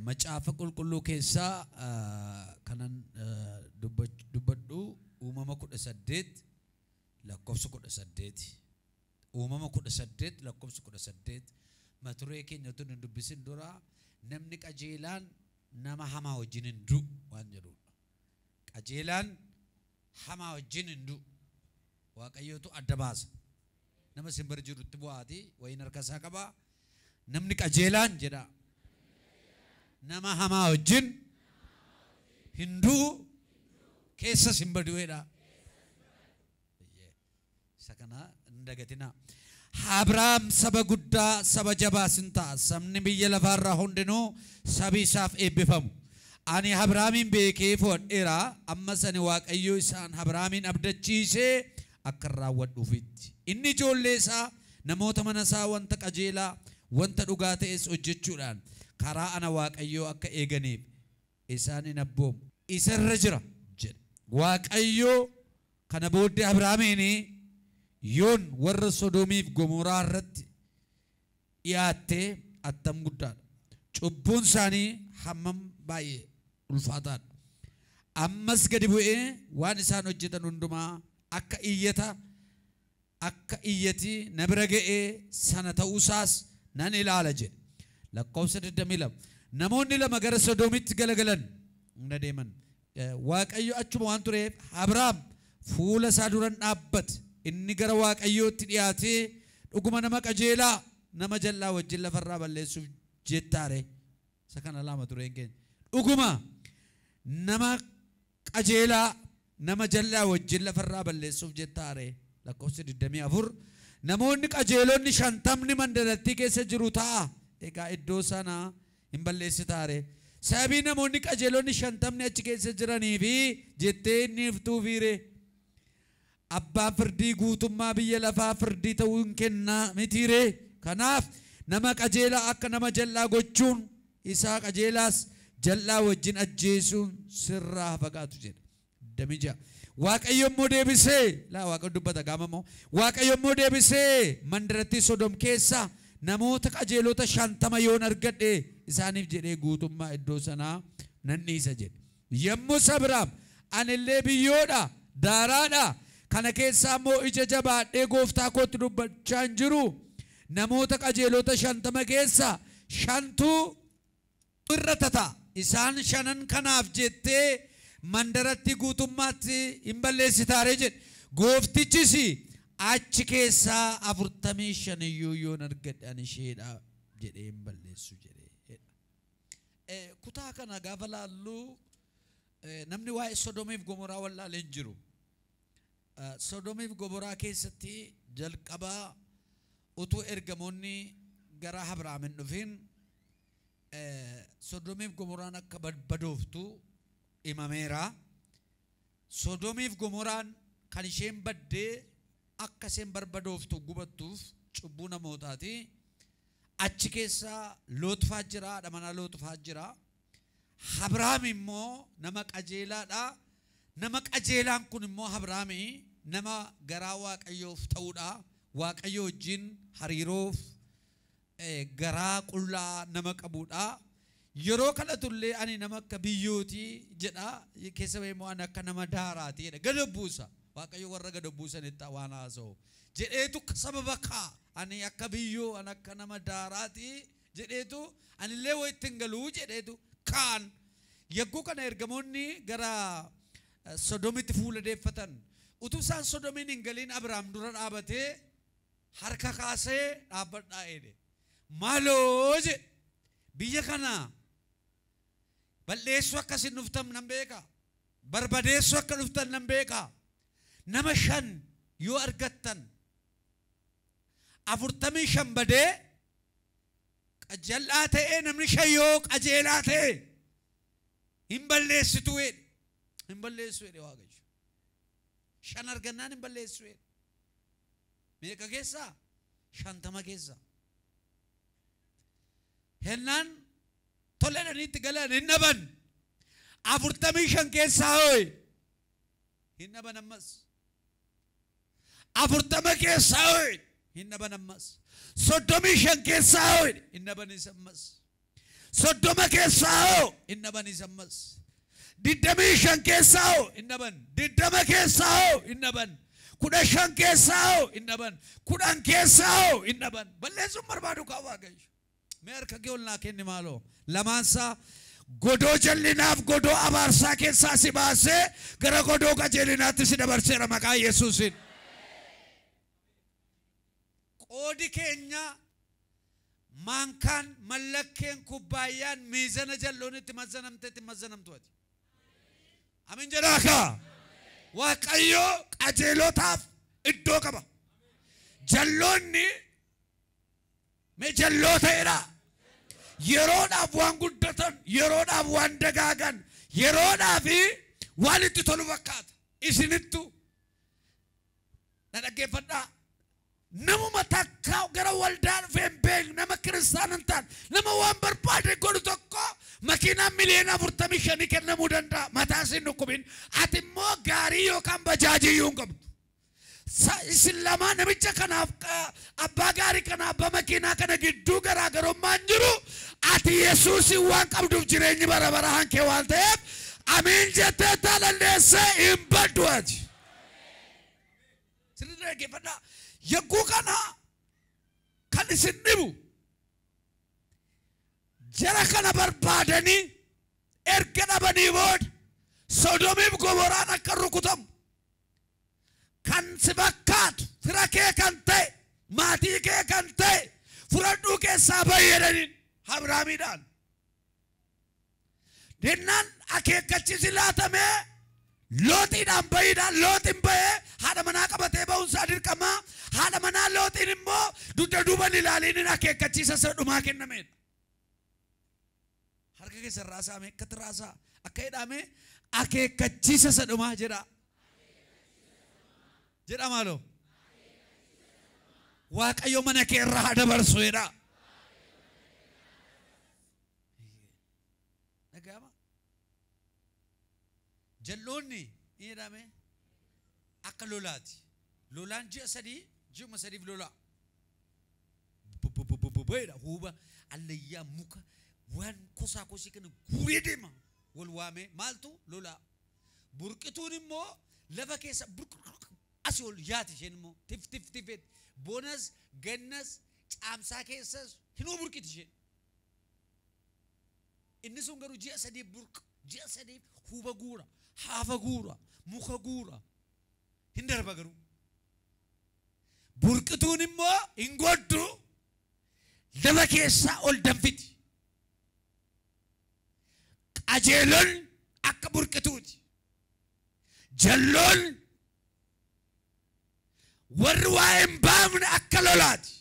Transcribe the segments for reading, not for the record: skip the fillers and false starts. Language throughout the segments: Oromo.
Macaafa qulqulluu keessaa kanan dubbadhu uumama 18 lakkoofsa 18. Uumama 18 lakkoofsa 18 mata duree keenya utuu hin dubbisin dura namni qajeelaan nama hamaa wajjin hin du'u waan jedhudha. Qajeelaan hamaa wajjin hin du'u. Waaqayyootu adda baasa. Nama simbir jirutti bu'aati wayiin harka isaa qabaa. Namni qajeelaan jedha. Nama hamaa wajjin hin du'u keessas hin badu'eedha. Isa kana hin dagatinaa. Abrahaam saba guddaa saba jabaas hin ta'a. Sabni biyya lafaarraa hundinuu sabi isaaf eebbifamu. Ani Abrahaamin beekee fudhadheera. Ammas ani Waaqayyo isaan Abrahaamin abdachiisee akka raawwadhuufitti. Inni ijoollee isaa namoota mana isaa wanta qajeelaa wanta dhugaa ta'es hojjechuudhaan karaa ana Waaqayyoo akka eeganiif isaan hin abboomu. Isarra jira jedhe. Waaqayyo kana booddee Abrahaamiin yoon warra Sodoomiif Gomoraa irratti dhiyaattee attam guddaadha. Cubbuun isaanii hammam baay'ee ulfaataadha. Ammas gadi bu'ee waan isaan hojjetan hundumaa akka iyyata akka iyyati na bira ga'ee sana ta'uusaas nan ilaala jedhe. Lakkoofsa 22. Namoonni lama gara Sodoomitti galagalan hunda deeman. Waaqayyo achuma waan tureef Abrahaam fuula isaa duran dhaabbate. Inni gara Waaqayyootti dhiyaatee dhuguma nama qajeelaa nama jallaa wajjin lafarraa balleessuuf jettaare. Isa kana lama tureen keenya. Dhuguma nama qajeelaa nama jallaa wajjin lafarraa balleessuuf jettaare. Lakkoofsa 24. Namoonni qajeelonni 50 mandarattii keessa jiru ta'a. Egaa iddoo sana hin balleessitaare. Sababii namoonni qajeelonni 50 achi keessa jiranii fi jettee inni iftuufiire. Abbaan firdii guutummaa biyya lafaa firdii ta'uu hin kennaa mitiire. Kanaaf nama qajeelaa akka nama jallaa gochuun isaa qajeelaas jallaa wajjin ajjeesuun sirraa fagaatu jedhe. 26. Waaqayyo immoo deebisee laa Waaqayyo dubbata gaama immoo Waaqayyo immoo deebisee mandarattii Sodom keessa namoota qajeelota 50 yoon argadhe isaaniif jedhee guutummaa iddoo sanaa nan dhiisa jedhe. Yommus Abrahaam anillee biyyoodha daaraadha kana keessaa immoo ija jabaadhee gooftaa kootti dubbachaa hin jiru. Namoota qajeelota 50 keessa 5tu irra tata. Isaan shanan kanaaf jettee mandaratti guutummaatti hin balleessitaare jedhe. Gooftichis achi keessaa 45 iyyuu yoon argadhe ani isheedha jedhee hin balleessu jedhe. Kutaa kana gaafa laallu namni waa'ee Sodomiif Gomoraa wallaalee hin jiru. Sodomiif Gomoraa keessatti jalqabaa utuu ergamoonni gara Abrahaam hin dhufin Sodomiif Gomoraan akka badbadooftu himameera. Sodomiif Gomoraan kan isheen baddee akka isheen barbadooftu gubattuuf cubbuu namootaati. Achi keessa Looxfaa jira, haadha manaa Looxfaa jira. Abrahaam immoo nama qajeelaadha. Nama qajeelaan kun immoo Abrahaam nama garaa Waaqayyoof ta'uudha. Waaqayyo wajjin hariiroof garaa qullaa nama qabuudha. Yeroo kadhatullee ani nama akka biyyootii jedha. Keessa bahee immoo ani akka nama daaraati jedha. Gad buusa. Waaqayyo warra gad buusanitti waan haasa'u. Jedheetu sababa kaa ani akka biyyoo ani akka nama daaraati jedheetu anillee wayitti hin galuu jedheetu kaan. Yagguu kana ergamoonni gara Sodomitti fuula deeffatan. Utuu isaan Sodomiin hin galiin Abrahaam dura dhaabatee harka kaasee dhaabbadhaa jedhe. Maaloo jedhe biyya kana balleessuu akkasin dhuftan nan beeka. Barbadeessuu akka dhuftan nan beeka. Nama 5 yoo argattan 45 badee qajeelaa ta'ee namni 5 yoo qajeelaa ta'e hin balleessitu jedhe. Hin balleessu jedhe Waaqayyo. 5 argannaan hin balleessu jedhe. Meeqa keessaa? 50 keessaa. Hennaan toledhaniitti galan hin dhaban. 45 keessaa hooyi hin dhaban ammas. 40 keessaa hooyi hin dhaban ammas. 35 keessaa hooyi hin dhabanis ammas. 30 keessaa hoo hin dhaban isammas. 25 keessaa hoo hin dhaban. 20 keessaa hoo hin dhaban. 15 keessaa hoo hin dhaban. 10 keessaa hoo hin dhaban. Balleessuun barbaadu kaa Waaqayyo. Mee harka kee ol naa kenni maaloo. Lamaansaa godoo jallinaaf godoo abaarsaa keessaa si baasee gara godoo qajeelinaatti si dabarseera maqaa Yesuusiin. Qoodi keenya maankaan mallakkeen kubbaayyaan miizana jalloon itti mazzanamte itti mazzanamtu ati. Amin jedhaa kaa. Waaqayyo qajeelotaaf iddoo qaba. Jalloonni mee jalloo ta'edha. Yeroodhaaf waan guddatan, yeroodhaaf waan dagaagan, yeroodhaaf waan itti tolu fakkaata. Isinittu na dhaggeeffadhaa. Namuma takka gara waldaa dhufee hin beekne, nama kiristaana hin taane, nama waan barbaade godhu tokko makiinaa miliyoona 45 kennamuu danda'a. Mataa siin dhukkubin. Ati immoo gaarii yookaan bajaajii iyyuu hin qabdu. Isin lamaa namicha kanaaf abbaa gaarii kana abbaa makiinaa kana gidduu garaagarummaan jiru. Ati Yesuusin waan qabduuf jireenyi bara bara hankee waan ta'eef amiin jettee taalalleessee hin baddu ati. Sirriitti dhaggeeffadhaa. Yagguu kana kan isin dhibu jara kana barbaadanii erga dhabanii booda Sodoomiif Gomoraan akka rukutamu kan si fakkaatu fira kee kan ta'e maatii kee kan ta'e fudhadhuu keessaa bahi jedhaniin Abrahaamiidhaan. Jennaan akeekkachiisi laatamee Looxiidhaan bahiidhaan Looxiin bahee haadha manaa qabatee bahuunsaa dirqamaa. Haadha manaa Looxiin immoo dugda duuba hin ilaaliin akeekkachiisa isa dhumaa kennameedha. Harka keessa raasaame akkatti raasaa akka jedhame akeekkachiisa isa dhumaa jedha. Jedha maaloo. Waaqayyo mana kee irraa haa dabarsu jedha. Dhaga'ama. Jalloonni ni jedhame akka lolaati. Lolaan ji'a 3 ji'uma 3f lolaa. Jedha huuba allayyaa muka waan kosaa kosii kana guuree deema. Wal waamee maaltu lolaa. Burqituun immoo lafa keessa asii ol yaati isheen immoo tif tif tifeet bonas gannas caamsaa keessas hinuu burqiti isheen. Inni sun garuu ji'a 3 burqa ji'a 3 huuba guura haafa guura muka guura hin darba garuu. Burqituun immoo hin goddu lafa keessaa ol danfiti. Qajeelon akka burqituuti. Jalloon warri waa'ee hin baafne akka lolaati.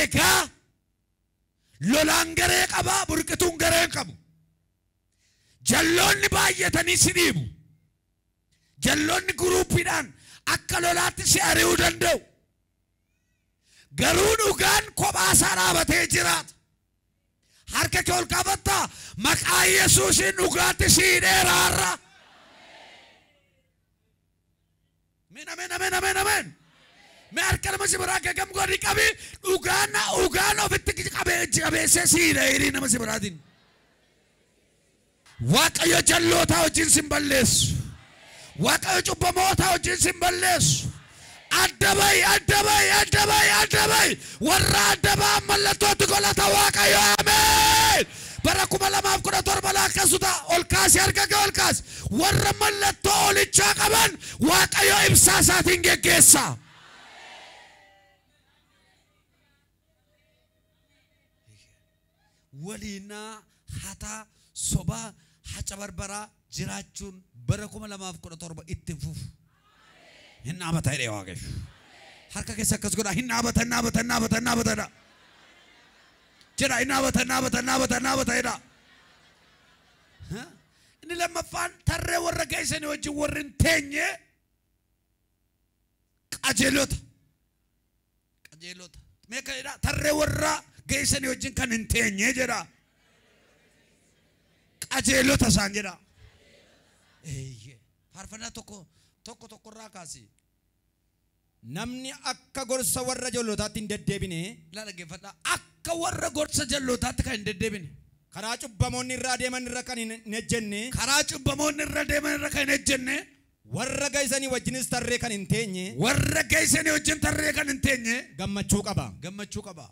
Egaa lolaan garee qabaa burqituun garee hin qabu. Jalloonni baay'atanii si dhiibu. Jalloonni guruuppiidhaan akka lolaatti si ari'uu danda'u. Garuu dhugaan kophaa isaa dhaabatee jiraata. Harka kee ol qabattaa maqaa Yesuusiin dhugaatti si hidheera har'a. Ameen ameen ameen ameen ameen. Mee harka nama si biraa gagam godhi qabi dhugaan ofitti qabeessee si hidha hidhii nama si biraatiin. Waaqayyo jallootaa wajjin sin balleessu. Waaqayyo cubbamootaa wajjin sin balleessu. Adda bahi adda bahi adda bahi adda bahi warra adda ba'an mallattootti godhata Waaqayyo ameen. Bara 2017 lakkasu ta'a ol kaasi harka kee ol kaasi. Warra mallattoo olichaa qaban Waaqayyo ibsaa isaatiin geggeessa. Waliinaa hataa sobaa haca barbaraa jiraachuun bara 2017 itti fufu. Hin dhaabata jedhee Waaqayyo. Harka keessa akkas godhaa hin dhaabata hin dhaabata hin dhaabata hin dhaabata jedha. Jedha hin dhaabata hin dhaabata hin dhaabata hin dhaabata jedha. Inni lammaffaan tarree warra geessanii wajjin warri hin teenye qajeelota. Qajeelota. Meeqa jedha tarree warra geessanii wajjin kan hin teenye jedha. Qajeelota isaan jedha. Eeyyee. Faarfannaa tokko tokko tokkorraa kaasi. Namni akka gorsa warra jallootaatti hin deddeebine. Ilaa dhaggeeffadhaa. Akka warra gorsa jallootaatti kan hin deddeebine. Karaa cubbamoonni irra adeeman irra kan hin ejjenne. Karaa cubbamoonni irra deeman irra kan hin ejjenne. Warra gaysanii wajjinis tarree kan hin teenye. Warra gaysanii wajjin tarree kan hin teenye. Gammachuu qaba. Gammachuu qaba.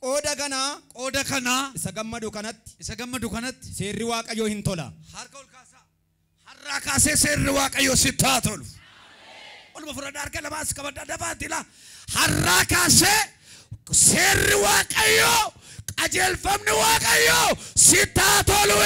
Qooda kanaa. Qooda kanaa. Isa gammadu kanatti. Isa gammadu kanatti. Seerri Waaqayyoo hin tola. Harka ol kaasaa. Har'aa kaasee seerri Waaqayyoo sitti haa tolu. Oluma fudhadhaa harka lamaas qabadhaa dafaatti ilaa. Har'aa kaasee seerri Waaqayyoo qajeelfamni Waaqayyoo sitti haa tolu.